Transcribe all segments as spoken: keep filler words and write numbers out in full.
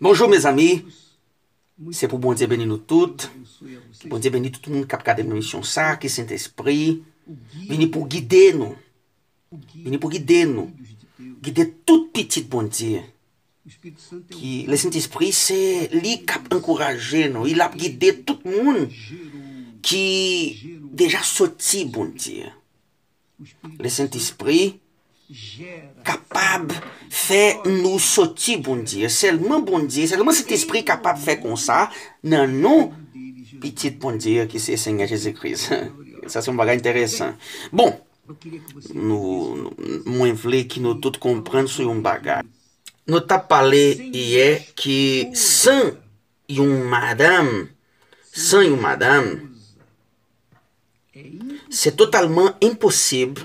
Bonjou, mezanmi. Se pou Bondye beni nou tout. Ke Bondye beni tout moun k ap gade emisyon sa, ke Sentespri vini pou gide nou. Vini pou gide nou. Gide tout pitit Bondye. Ki Lesentespri, se li k ap ankouraje nou. Li ap gide tout moun ki deja soti Bondye. Lesentespri kapab fè nou soti Bondye. Sèlman Bondye, sèlman Sentespri kapab fè konsa nan non pitit Bondye ki se Senyè Jezi Kris. Sa se yon bagay enteresan. Bon, nou, nou, mwen vle ke nou tout konprann sou yon bagay. Nou t ap pale yè ke san yon madanm, san yon madanm, se totalman enposib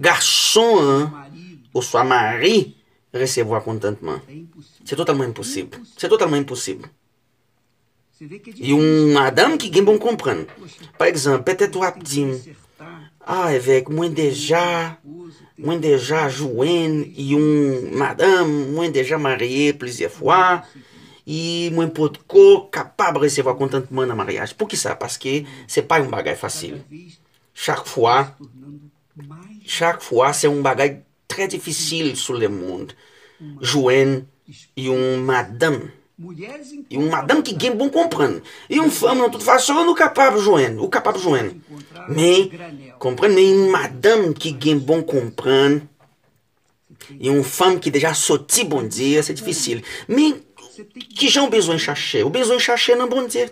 gason an oswa mari resevwa kontantman. Se totalman enposib. Se totalman enposib. Yon madanm ki gen bon konprann. Pa egzanp, petèt w ap di m, "Ah, evèk, mwen deja, mwen deja jwenn yon madanm, mwen deja marye plizyè fwa, e mwen potko kapab resevwa kontantman nan maryaj." Poukisa? Paske se pa yon bagay fasil. Chak fwa, chak fwa, se yon bagay trè difisil sou lemonn jwenn yon madanm. Yon madanm ki gen bon konprann. Yon fanm, nan tout fason, nou kapab jwenn, ou kapab jwenn. Men, konprann, men yon madanm ki gen bon konprann, yon fanm ki deja soti Bondye, se difisil. Men, kijan ou bezwen chache? Ou bezwen chache nan Bondye.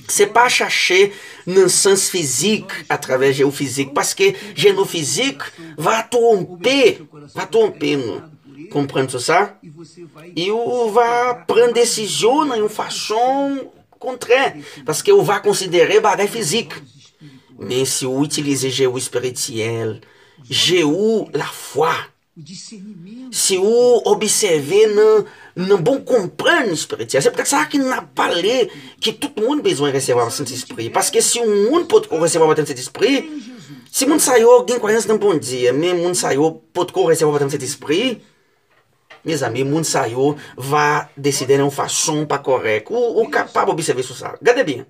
Se pa chache nan sans fizik, atravè je ou fizik, paske je nou fizik va twonpe, va twonpe nou. Konprann sou sa? E ou va pran desizyon nan yon fason kontrè, paske ou va konsidere bagay fizik. Men si ou itilize je ou espirityèl, je ou lafwa, si ou obsève nan, nan bon konprann espirityèl, se poutèt sa ke n ap pale ke tout moun bezwen resevwa Sentespri. Paske si yon moun potko resevwa batèm Sentespri, si moun sa yo gen kwayans nan Bondye, men moun sa yo potko resevwa batèm Sentespri, mezanmi, moun sa yo va deside nan yon fason pa kòrèk. Ou, ou kapab obsève sou sa. Gade byen.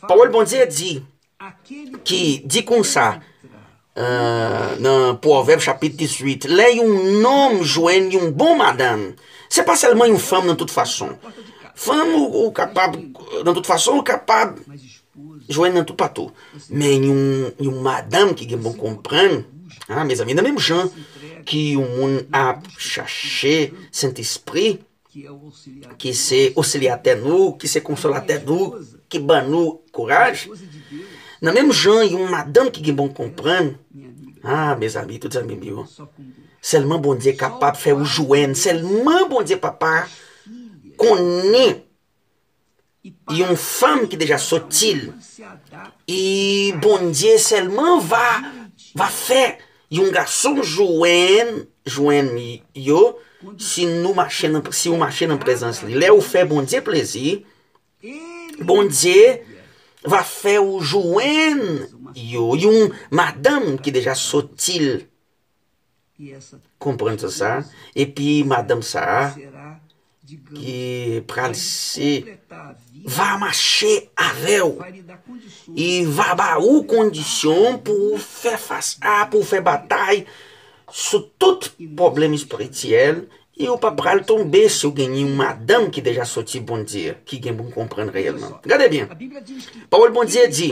Pawòl Bondye di, ki di konsa, euh, nan Pwovèb chapit dizuit, lè yon nonm jwenn yon bon madanm, se pa sèlman yon fanm nan tout fason. Fanm ou, ou kapab, nan tout fason, ou kapab jwenn nan toupatou. Men yon, yon madanm ki gen bon konprann, ah, mezanmi, nan menm jan ki yon moun ap chache Sentespri, ki se osilyatè nou, ki se konsolatè nou, ki ban nou kouraj. Nan menm jan, yon madanm ki gen bon konprann, ah, mezanmi, tout zanmi m yo, sèlman Bondye kapab fè ou jwenn, sèlman Bondye Papa konnen yon fanm ki deja soti l. E Bondye sèlman va, va fè yon gason jwenn, jwenn yo, si nou mache nan, si ou mache nan prezans li. Lè ou fè Bondye plezi, Bondye va fè ou jwenn yo, yon madanm ki deja soti l. Konprann sa, sa. Epi madanm sa a ki pral se, va mache avè w. E va ba ou kondisyon pou w fè fas a, pou w fè batay sou tout pwoblèm espirityèl. E ou pa pral tonbe si w gen yon madanm ki deja soti Bondye, ki gen bon konprann reyèlman. Gade byen. Pawòl Bondye di,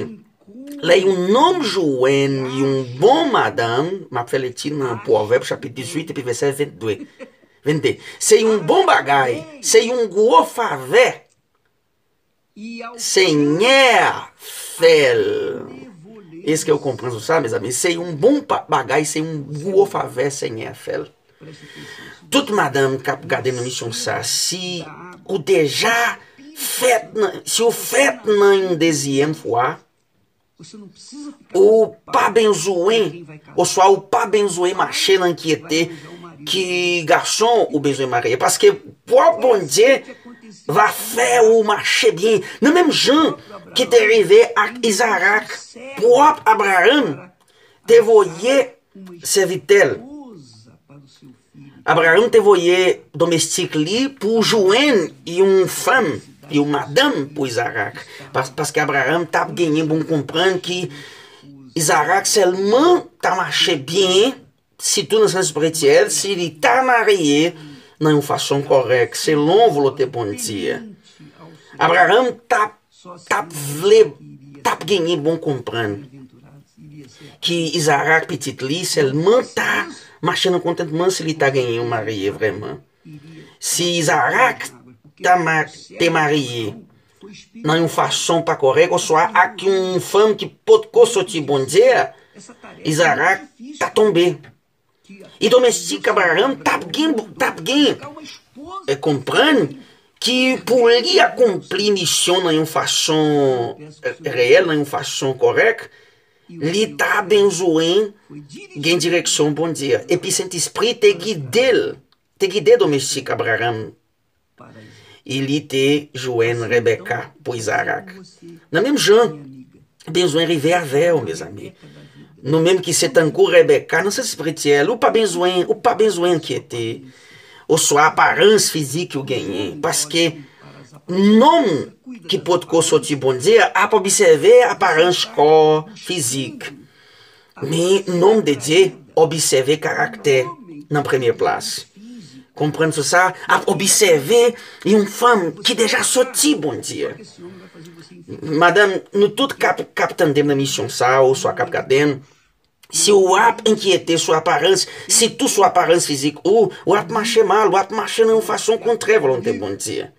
lè yon nonm jwenn yon bon madanm, m ap fè lekti nan Pwovèb chapit dizuit epi vèsè vennde. Vennde. Se yon bon bagay, se yon gwo favè. Senyè a fè l. Èske w konprann sou sa, mezanmi? Se yon bon pa-, bagay, se yon gwo favè Senyè a fè l. Tout madanm k ap gade nan emisyon sa, si ou deja fèt nan, si ou fèt nan yon dezyèm fwa, ou pa bezwen, oswa ou pa bezwen mache nan enkyete ki gason ou bezwen marye. Paske pwòp Bondye va fè ou mache byen. Nan menm jan ki te rive ak Izarak, pwòp Abraram te voye sèvitè l. Abraram te voye domestik li pou jwenn yon fanm, yon madanm pou Izarak. Pas, paske Abraram t ap genyen bon konprann ki Izarak sèlman ta mache byen, sitou nan sans espirityèl, si li ta marye nan yon fason kòrèk, selon volonte Bondye. Abraram t ap, t ap vle, t ap genyen bon konprann ki Izarak, pitit li, sèlman ta mache nan kontantman si li ta genyen yon marye vrèman. Si Izarak ta ma-, te marye nan yon fason pa kòrèk, oswa ak yon fanm ki potko soti Bondye a, Izarak ta tonbe. E domestik Abraram t ap gen, t ap gen, e, konprann ki pou li akonpli misyon nan yon fason, e, reyèl, nan yon fason kòrèk, li ta bezwen gen direksyon Bondye. Epi Sentespri te gide l, te gide domestik Abraram. E li te jwenn Rebeka pou Izarak. Nan menm jan, bezwen rive avè w, mezanmi. Nou menm ki se tankou Rebeka, nan sans espirityèl, ou pa bezwen, ou pa bezwen enkyete. Oswa aparans fizik ou genyen. Paske nonm ki potko soti Bondye a ap obsève aparans kò fizik. Men nonm de Dye obsève karaktè nan premye plas. Konprann sou sa, ap obsève yon fanm ki deja soti Bondye. Madanm, nou tout k ap, k ap tande m nan emisyon sa a, oswa k ap gade m, si w ap enkyete sou aparans, sitou sou aparans fizik ou, w ap mache mal, w ap mache nan yon fason kontrè volonte Bondye.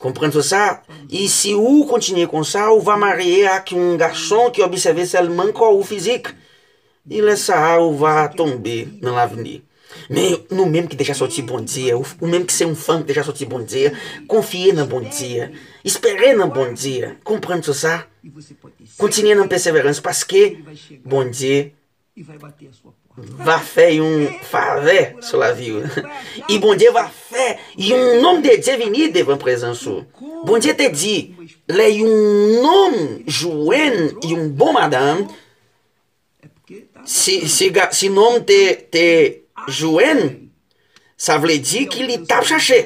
Konprann sou sa, e si ou kontinye konsa, ou va marye ak yon gason ki obsève sèlman kò ou fizik. E lè sa a, ou va tonbe nan lavni. Men nou menm ki deja soti Bondye, ou, ou menm ki se yon fanm ki deja soti Bondye, konfye nan Bondye, espere nan Bondye, konprann sou sa. Kontinye nan pèseverans, paske Bondye va fè yon favè sou lavi w. E Bondye va fè yon nonm de Dye vini devan prezans ou. Bondye te di, lè yon nonm jwenn yon bon madanm, si, si, ga- si nonm te, te jwenn, sa vle di ki li t ap chache.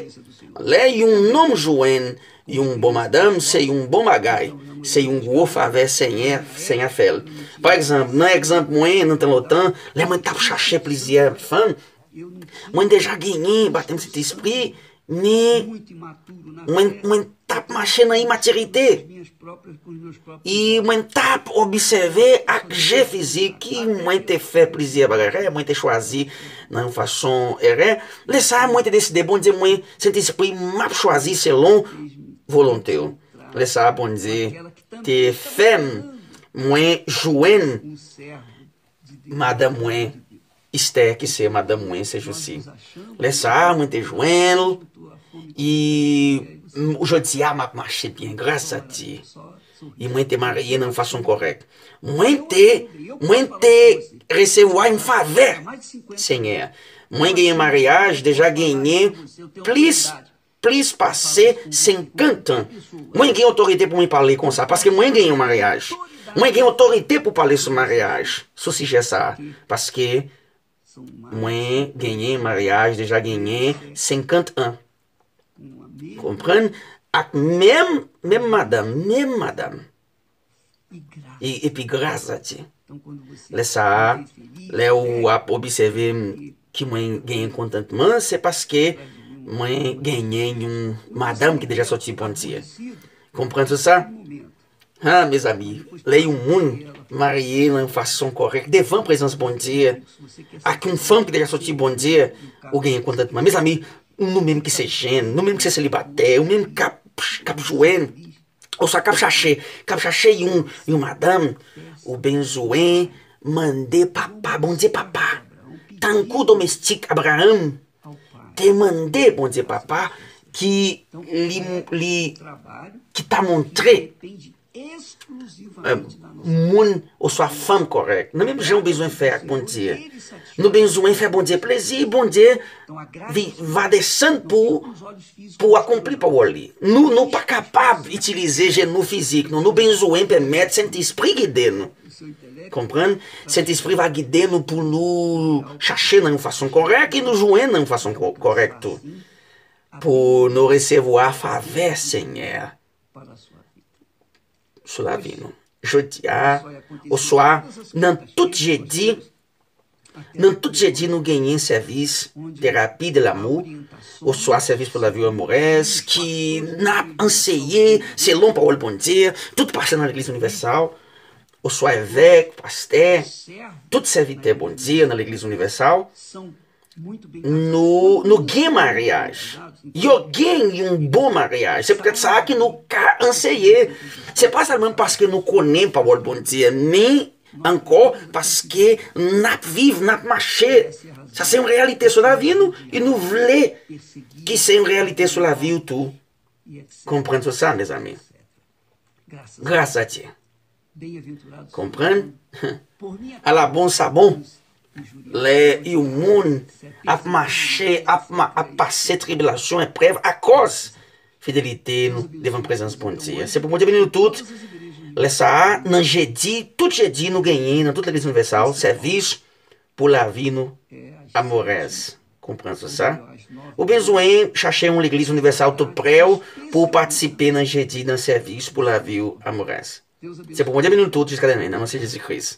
Lè yon nonm jwenn yon bon madanm, se yon bon bagay. Se yon gwo favè Senyè, Senyè fè l. Pa egzanp, nan egzanp mwen, nan tan lontan, lè mwen t ap chache plizyè fanm, mwen deja genyen batèm Sentespri, men mwen, mwen t ap mache nan imatirite. E mwen t ap obsève ak je fizik ki mwen te fè plizyè bagay, mwen te chwazi nan yon fason erè. Lè sa a, mwen te deside, Bondye mwen, Sentespri, m ap chwazi selon volonte w. Lè sa a, Bondye te fè m, mwen jwenn madanm mwen, Esther, ki se madanm mwen se jousi. Lè sa a, mwen te jwenn l, e m- jodi a, m ap mache byen, gras a Dye. E mwen te marye nan yon fason kòrèk. Mwen te, mwen te resevwa yon favè Senyè a. Mwen genyen maryaj, deja genyen plis, plis pase senkant an. Mwen gen otorite pou mwen pale konsa, paske mwen genyen yon maryaj. Mwen gen otorite pou pale sou maryaj, sou sijè sa a, paske mwen genyen maryaj, deja genyen senkant an. Konprann? Ak menm, menm madanm, menm madanm. E, epi gras a Dye. Lè sa a, lè w ap obsève m, ki mwen genyen kontantman, se paske mwen genyen yon madanm ki deja soti Bondye. Konprann sou sa? Ha, mezanmi, lè yon moun marye nan yon fason kòrèk devan prezans Bondye, ak yon fanm ki deja soti Bondye, ou genyen kontantman. Mezanmi, nou menm ki se jèn, nou menm ki se selibatè, ou menm k ap, k ap jwenn, oswa k ap chache, k ap chache yon, yon madanm, ou bezwen mande Papa, Bondye Papa. Tankou domestik Abraram te mande Bondye Papa ki li, li, ki ta montre, e, moun oswa fanm kòrèk. Nan menm jan w bezwen fè ak Bondye. Nou bezwen fè Bondye plezi, Bondye vi- va desann pou, pou akonpli pawòl li. Nou, nou pa kapab itilize je nou fizik, nou, nou bezwen pèmèt Sentespri gide nou. Konprann? Sentespri va gide nou pou nou chache nan yon fason kòrèk e nou jwenn nan yon fason kò- kòrèk tou. Pou nou resevwa favè Senyè a sou lavi nou. Jodi a, oswa nan tout jedi, nan tout jedi nou genyen sèvis terapi de lamou, oswa sèvis pou lavi amorèz, ki n ap anseye selon pawòl Bondye, tout pastè nan legliz inivèsal, oswa evèk, pastè, tout sèvitè Bondye nan legliz inivèsal, nou, nou gen maryaj. Yo gen yon bon maryaj. Se poutèt sa a ke nou ka anseye. Se pa sèlman paske nou konnen pawòl Bondye, men ankò paske n ap viv, n ap mache. Sa se yon reyalite sou lavi nou, e nou vle ki se yon reyalite sou lavi w tou. Konprann sou sa, mezanmi. Gras a Dye. Konprann? Ala bon sa bon. Lè yon moun ap mache, ap, ma- ap pase tribilasyon, eprèv, akòz fidelite nou devan prezans Bondye. Se pou Bondye beni nou tout. Lè sa a, nan jedi, tout jedi, nou genyen nan tout legliz inivèsal, sèvis pou lavi nou amorèz. Konprann sou sa? Ou bezwen chache yon legliz inivèsal tout prè w pou w patisipe nan jedi nan sèvis pou lavi w amorèz. Se pou Bondye beni nou tout jiska demen, nan non Senyè Jezi Kris.